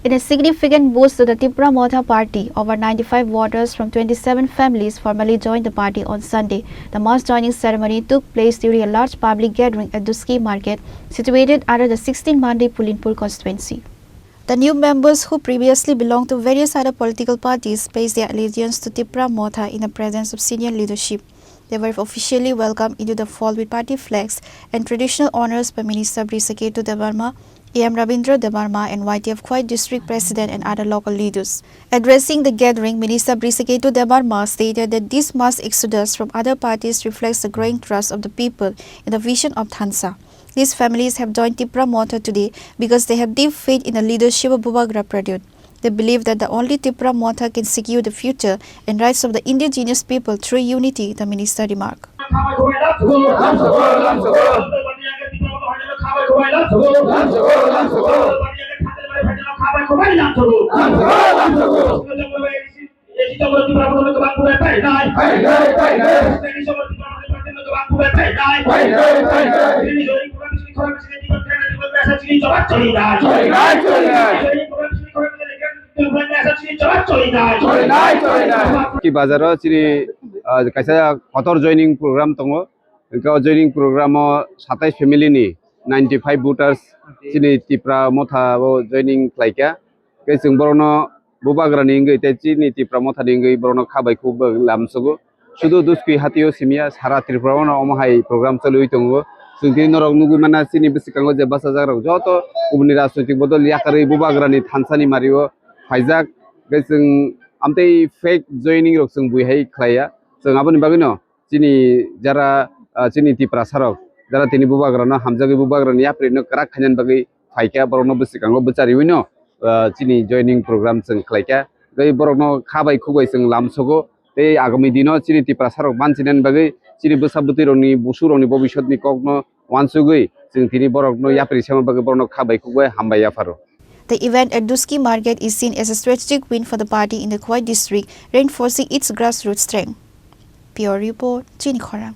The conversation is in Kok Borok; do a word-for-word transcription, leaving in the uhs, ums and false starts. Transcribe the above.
In a significant boost to the Tipra Motha party, over ninety-five voters from twenty-seven families formally joined the party on Sunday. The mass joining ceremony took place during a large public gathering at Duski Market, situated under the sixteen Mandi Pulinpur constituency. The new members, who previously belonged to various other political parties, pledged their allegiance to Tipra Motha in the presence of senior leadership. They were officially welcomed into the fold with party flags and traditional honors by Minister Brisakirtu Debbarma, A M Rabindra Debbarma, and Y T F Khowai District President and other local leaders. Addressing the gathering, Minister Brisakirtu Debbarma stated that this mass exodus from other parties reflects the growing trust of the people in the vision of Thansa. These families have joined Tipra Motha today because they have deep faith in the leadership of Bubagra Pradyut. They believe that the only Tipra Motha can secure the future and rights of the indigenous people through unity, the minister remarked. Ki bazar o chini, ah, kaisa kotor joining program tongo. Hwnkhe o joining program o satais family ni ninety five voters chini Tipra Motha o joining khlaikha. Hwnkhe chwng borokno Bubagrani wngwi tei chini Tipra Mothani wngwi borokno kha bai khuk bai lamsogo. Sudu Duski hatio simiya sara Tripura o omo hai program choliwi tongo. Chwng tini norok nugwi mana chini bwskango je bachajak rok joto kubuni rajnoitik bodol yakarwi Bubagrani thansani mario phaijak. Hwnkhe chwng amtwi fake joining rok chwng bui hai khlaiya. Chwng aboni bagwino chini jara, ah, chini Tiprasa rok jara tini Bubagrano hamjagwi Bubagrani yaprino kwrak khainani bagwi phaikha, borokno bwskango bwchariwino, ah, chini joining program chwng khlaikha. Tei borokno kha bai khuk bai chwng lamsogo. Tei agami dino chini Tiprasa rok banchinani bagwi chini bwsa bwtwi rokni busu rokni bobiswtni kokno wansugwi chwng tini borokno yapri sema bagwi borokno kha bai khuk bai hambai yapharo. The event at Duski Market is seen as a strategic win for the party in the Khowai district, reinforcing its grassroots strength. Bureau Report, Chini Khorang.